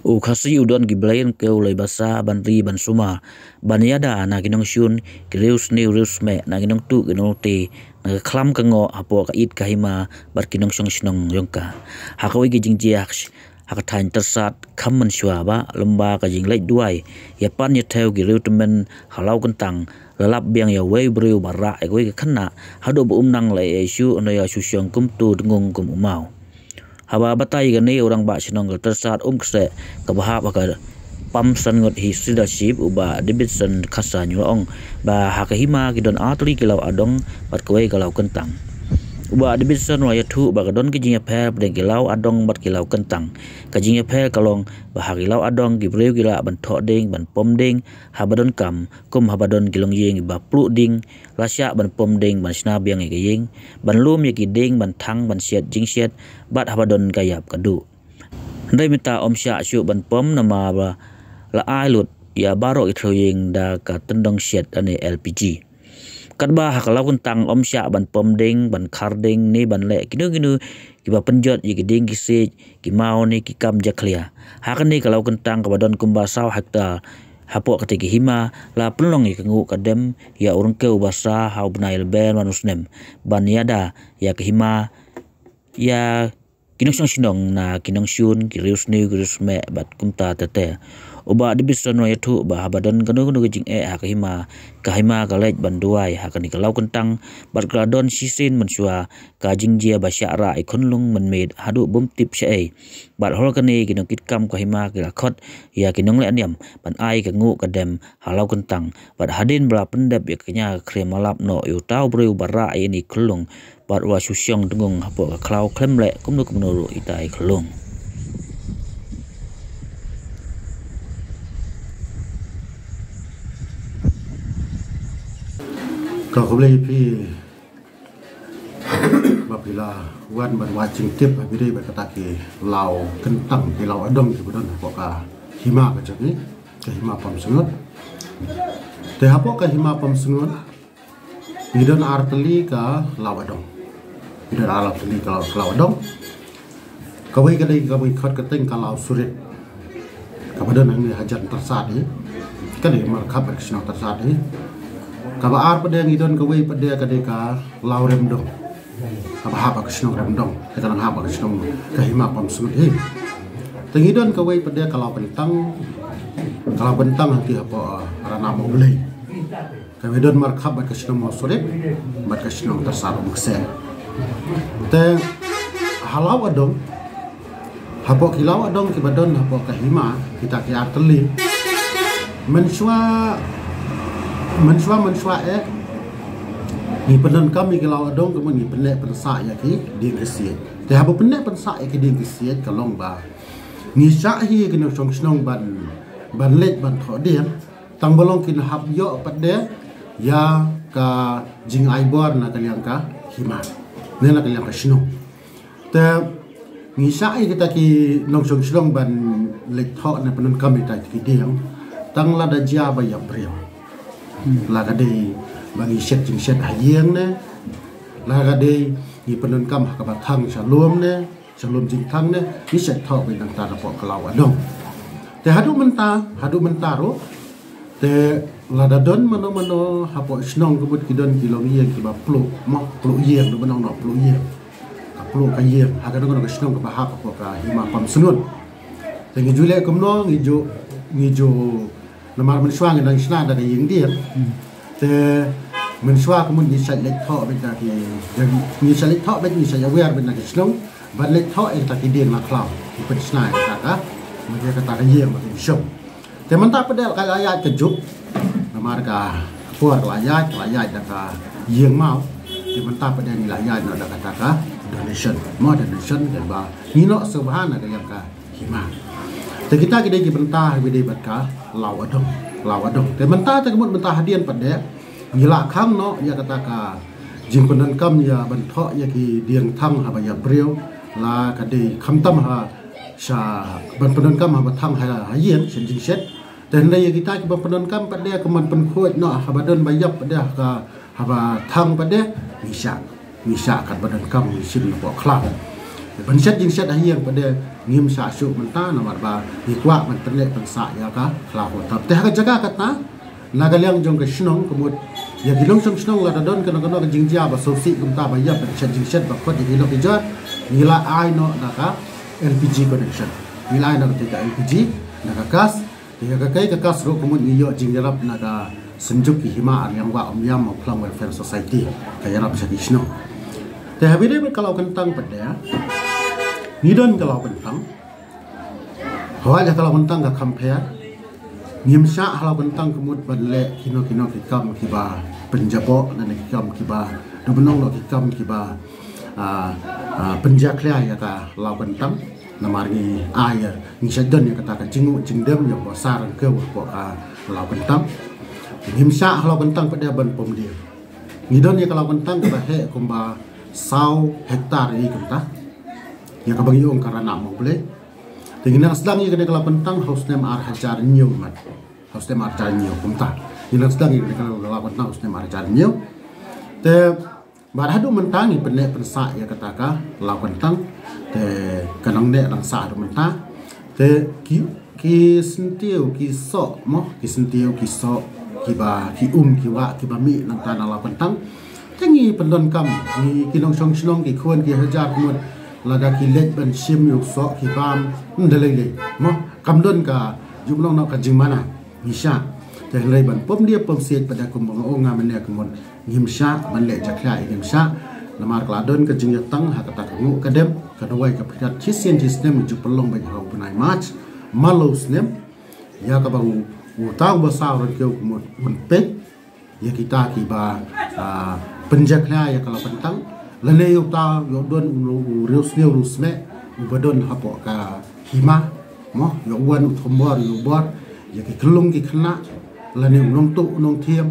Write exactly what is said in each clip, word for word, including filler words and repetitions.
U Khasi u don ki blei ryngkew lei basa ban ri ban sumar, ban ïada na ki nongshun, ki riewsniew riewsmeh, na ki nongtuh ki nongluti, na ka khlam ka ngoh hapoh ka it ka hima bad ki nongshong shnong jong ka. Ha kawei ka jingjia ha ka thaiñ Tyrsad, kham mynshuwa ba lem bad ka jingleit duwai ïapan ïathew ki riewtymmen ha Lawkyntang, la lap biang ïa uwei u briew ba rah ïa kawei ka khynnah haduh ba um nang leh ïa shuh, hynrei ïa shu shong kumto dngung kum u maw. Haba batai ïa kane, u rangbah shnong ka Tyrsad um kseh kaba hap ha ka Pamsngiut Hill Leadership, u Bah Davidson Khasain, u la ong ba ha ka hima ki don artylli ki law adong bad kawei ka law kyntang. U Bah Davidson u la ïathuh ba ka don ka jingïapher hapdeng ki law adong bad ki law kyntang. Ka jingïapher ka long ba ha ki law adong ki briew ki lah ban thoh dieng, ban pom dieng haba donkam, kum haba don ki longïing kiba pluh dieng, la shah ban pom dieng ban shna biang ïa ka ïing, ban lum ïa ki dieng, ban thang, ban shet jingshet, bad haba don ka ïap ka duh. Hynrei mynta ym shah shuh ban pom namar ba la ai lut ïa baroh ki thliew ïing da ka tyndong shet lane L P G. Katba ha ka law kyntang ym shah ban pom dieng, ban khar dieng ne ban leh kino kino kiba pynjot ïa ki dieng ki siej, ki maw ne ki kam jakhlia. Ha kane ka law kyntang kaba don kumba saw hektar, hapoh katei ka hima la pynlong ïa ka nguh ka dem ïa u ryngkew basa ha u bnai Lber man u snem, ban ïada ïa ka hima ïa ki nongshong shnong, na ki nongshun, ki riewsniew ki riewsmeh bad kumta ter ter. U Bah Davidson u la ïathuh ba haba don kano kano ka jingeh ha ka hima, ka hima ka leit ban duwai ha kane ka law kyntang, bad ka la don shisien mynshuwa ka jingjia ba shah rah ïa ki khunlung mynmiet haduh bym tip shaei. Bad halor kane, ki nongkitkam ka hima ki la khot ïa ki nongleh niam ban ai ka nguh ka dem ha law kyntang, bad hadien ba la pyndep ïa ka kñia ka khriam, la lap noh ïa uta u briew ba rah ïa ine i khunlung, bad u la shu shong dngung hapoh ka khlaw khlem leh kumno kumno ruh ita i khunlung. Ka khublei ïa phi ba phi la wan ban wad jingtip ha phi dei bad kata ki law kyntang, ki law adong kiba don hapoh ka hima ka jong ngi, ka hima Pamsngiut. Te hapoh ka hima Pamsngiut ngi don artylli ka law adong. Ngi don artylli ka law, ka law adong. Kawei ka dei kaba ngi khot kyrteng ka law Surit, kaba don hangne hajan Tyrsad hi. Ka dei markhap bad ka shnong Tyrsad hi. Kaba ar pat de ngi don kawei pat de, ka dei ka law Remdong, kaba hap ha ka shnong Remdong, te ka nang hap ha ka shnong, ka hima Pamsngiut hi. Te ngi don kawei pat de ka law kyntang, ka law kyntang hangne hapoh, ah, Ranamawblei. Kaba don markhap bad ka shnong Mawsurit bad ka shnong Tyrsad Umkse. Te ha law adong, hapoh ki law adong kiba don hapoh ka hima, kita ki artylli, mynshuwa, mynshuwa, mynshuwa eh ngi pyndonkam ïa ki law adong, kumne ngi pynleh pynsah ïa ki dieng ki siej. Te haba pynleh pynsah ïa ki dieng ki siej ka long ba ngi shah hi ki nongshong shnong ban, ban leit ban thoh dieng. Tang ba long kin hap ïoh pat de ïa ka jingai bor na ka liang ka hima ne na ka liang ka shnong. Te ngi shah ïa kita ki nongshong shnong ban leit thoh ne pyndonkam ïa kita ki dieng tang lada jia ba ïap briew. La ka dei ba ngi shet jingshet ha ïing ne, la ka dei ngi pyndonkam ha kaba thang sha lum ne, sha lum jingthang ne, ngi shait thoh beit nangta napoh ka law adong. Te haduh mynta, haduh mynta ruh, te lada don mano mano hapoh shnong ka mut ki don ki longïing kiba pluh, mo, pluh ïing, ruh ba nang noh pluh ïing. Ka pluh ka ïing ha kano kano ka shnong kaba hap hapoh ka hima Pamsngiut. Te ngi ju leh kumno, ngi ju, ngi ju Namar mynshuwa ngi dang shna da ka ïing dieng. Te mynshuwa ka mut ngi shait leit thoh beit da ki, ngi shait leit thoh beit, ngi shait aware beit na ki shnong ban leit thoh ïa kita ki dieng na khlaw, ngi pynshna ïa kata ka, ïa kata ka ïing ba ki shong. Te mynta pat de ka la ïaid ka juk, namar ka por ka la ïaid, ka la ïaid da ka ïing maw. Te mynta pat de ngi la ïaid noh da kata ka donation, mo, donation, kaba ngi noh sngewbha na ka ïing ka hima. Te kita ki dei ki bynta ha kaba ïadei bad ka law adong, law adong. Te mynta te ka mut mynta hadien pat de ngi la khang noh ïa kata ka jingpyndonkam ïa ban thoh ïa ki dieng thang haba ïap briew, la ka dei khamtam ha sha ban pyndonkam haba thang ha, ha ïing shen jingshet. Te hynrei ïa kita kiba pyndonkam pat de ka mon pynkhuid noh haba don ba ïap pat de ha ka, haba thang pat de ngi shah, ngi shah katba donkam, ngi shim napoh khlaw. Ban shet jingshet ha ïing pat de ngim shah shuh mynta namar ba ngi kwah ban pynleh pynsah ïa ka khlaw khamtam. Te ha ka jaka kata, na ka liang jong ka shnong ka mut ïa ki nongshong shnong lada don kano kano ka jingjia ba sngewsih kumta ba ïa ban shet jingshet ba khot ïa ki lok ki jor, ngi la ai noh na ka L P G connection. Ngi la ai noh ka L P G na ka kas. Te ïa ka kai ka kas ruh ka mut ngi ïoh jingïarap na ka Synjuk ki Hima Arliang Wah Umiam Mawphlang Welfare Society, ka ïarap sha ki shnong. Te ha ba ïadei bad ka Lawkyntang pat de, ngi don ka Lawkyntang. Hawai ïa ka Lawkyntang ka kham pher. Ngim shah ha Lawkyntang ka mut ban leh kino kino ki kam kiba pynjaboh lane ki kam kiba dubnong, noh ki kam kiba, ah, ah, pynjakhlia ïa ka Lawkyntang. Namar ngi ai ïa, ngi shah don ïa kata ka jingnguh jingdem ïa u Basa Ryngkew hapoh ka Lawkyntang. Ngim shah ha Lawkyntang pat de ban pom dieng. Ngi don ïa ka Lawkyntang kaba heh kumba saw hektar ïa kumta. Ïa kaba ngi ong ka Ranah Mawblei. Te ngi nang sdang ïa kane ka Lawkyntang ha u snem ar hajar hynñiew mat. Ha u snem ar hajar hynñiew kumta. Ngi nang sdang ïa kane ka Lawkyntang ha u snem ar hajar hynñiew. Te bad haduh mynta ngi pynneh pynsah ïa kata ka Lawkyntang. Te ka nang neh nang sah haduh mynta. Te ki, ki syntiew ki soh mo, ki syntiew ki soh kiba ki um ki wah kiba mih nangta na Lawkyntang. Te ngi pyndonkam, ngi ki nongshong shnong ki khun ki hajar ka mut lada ki leit ban shim ïa u soh ki bam, ym da lei lei mo, kam don ka jubnong noh ka jingmana. Ngi shah. Te hynrei ban pom dieng pom siej pat de kumba nga ong nga mynne ka mut ngim shah ban leh jakhlia, ngim shah. Namar ka la don ka jingïatang ha kata ka nguh ka dem, ka duwai ka pyrkhat shisien shisnem ngi ju pynlong beit ha u bnai March. Malu snem ïa kaba u, uta u Basa Ryngkew ka mut un peit ïa kita kiba, ah, pynjakhlia ïa ka Lawkyntang. Lane ïa uta ïoh don u, u riewsniew riewsmeh uba don hapoh ka hima mo, ïoh wan u thombor ïoh bor ïa ki khyllung ki khynnah lane u nongtuh u nongthiem.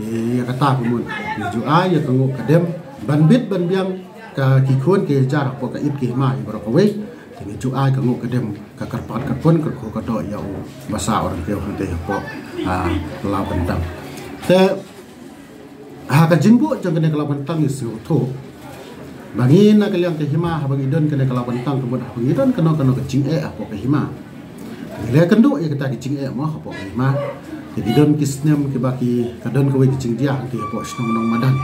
Te ïa kata ka mut ngi ju ai ïa ka nguh ka dem ban bit ban biang ka ki khun ki hajar hapoh ka ïit ki hima hi baroh kawei. Te ngi ju ai ka nguh ka dem, ka kyrpad kyrpon kyrkhu ka doh ïa u Basa Ryngkew hangtei hapoh, ah, Lawkyntang. Te ha ka jingbuh jong kane ka Lawkyntang ngi sngewthuh ba ngi na ka liang ka hima, haba ngi don kane ka Lawkyntang ka mut haba ngi don kano kano ka jingeh hapoh ka hima, ngi leh kynduh ïa kita ki jingeh mo hapoh ka hima. Te ki don ki snem kiba ki, ka don kawei ka jingdiah hangtei hapoh shnong Nongmadan.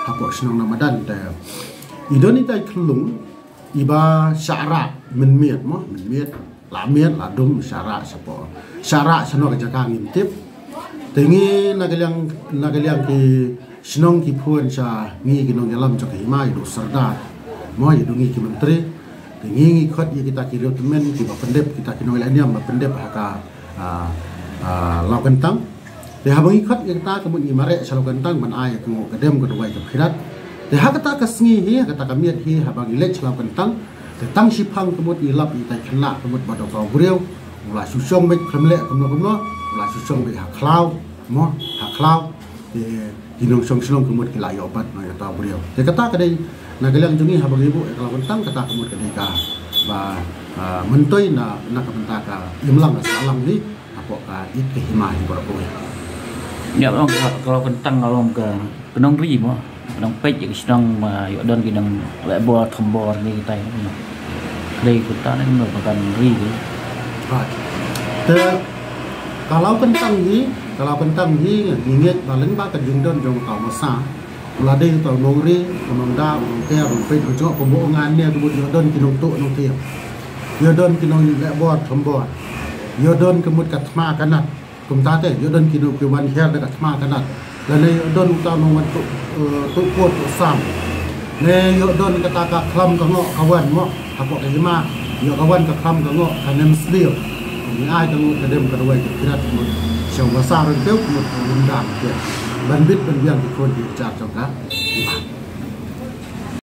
Hapoh shnong Nongmadan te i don ita i khyllung iba shah rah mynmiet mo, mynmiet, la miet la dum, shah rah shapoh, shah rah shano ka jaka ngim tip. Te ngi na ka liang, na ka liang ki shnong ki phone sha ngi ki nongïalam jong ka hima, ïa u Sordar mo, ïa ngi ki myntri. Te ngi ngi khot ïa kita ki riew tymmen kiba pyndep, kita ki nongïalam ba pyndep ha ka, ah, ah, Lawkyntang. Te haba ngi khot ïa kata ka mut ngi mareh sha Lawkyntang ban ai ïa ka nguh ka dem ka duwai ka pyrkhat. Te ha kata ka sngi hi, ha kata ka miet hi, haba ngi leit sha Lawkyntang, te tang shiphang ka mut ngi lap ïa itai i khynnah ka mut ba dei ka briew, u la shu shong beit, khlem leh kumno kumno, u la shu shong beit ha khlaw mo, ha khlaw. Te ki nongshong shnong ka mut ki la ïoh bat na kata u briew. Te kata ka dei na ka liang jong ngi haba ngi buh ïa ka Lawkyntang, kata ka mut ka dei kaba, ah, myntoi na, na ka bynta ka imlang ka sahlang hi hapoh ka ïit ka hima hi baroh kawei. Ïa, long ka, ka Lawkyntang long ka, ka nongri mo, ka nongpeit ïa ka shnong, ma ïoh don ki nongleh bor thombor ngi kitai. Dei kumta ne, kumno ba kan ri ki. Right. Te ka Lawkyntang hi, ka Lawkyntang hi ngi ngeit ba lyngba ka jingdon jong uta u Basa, u la dei uta u nongri, u nongda, u nongker, u nongpeit, u jong kumba ong nga ne, ka mut ïoh don ki nongtuh nongthiem, ïoh don ki nongleh bor thombor, ïoh don ka mut ka thma ka nat. Kumta te ïoh don ki nong, ki wan hiar da ka thma ka nat. Lane ïoh don uta u nongwan tuh, eh, tuh por tuh sam. Ne ïoh don kata ka khlam ka ngoh ka wan mo, hapoh ka hima, ïoh ka wan ka khlam ka ngoh ka nem sliew. Ngi ai ka nguh ka dem ka duwai ka pyrkhat ka mut sha u Basa Ryngkew ka mut ka lum dang te ban bit ban biang ki khun ki kjat jong ka hima.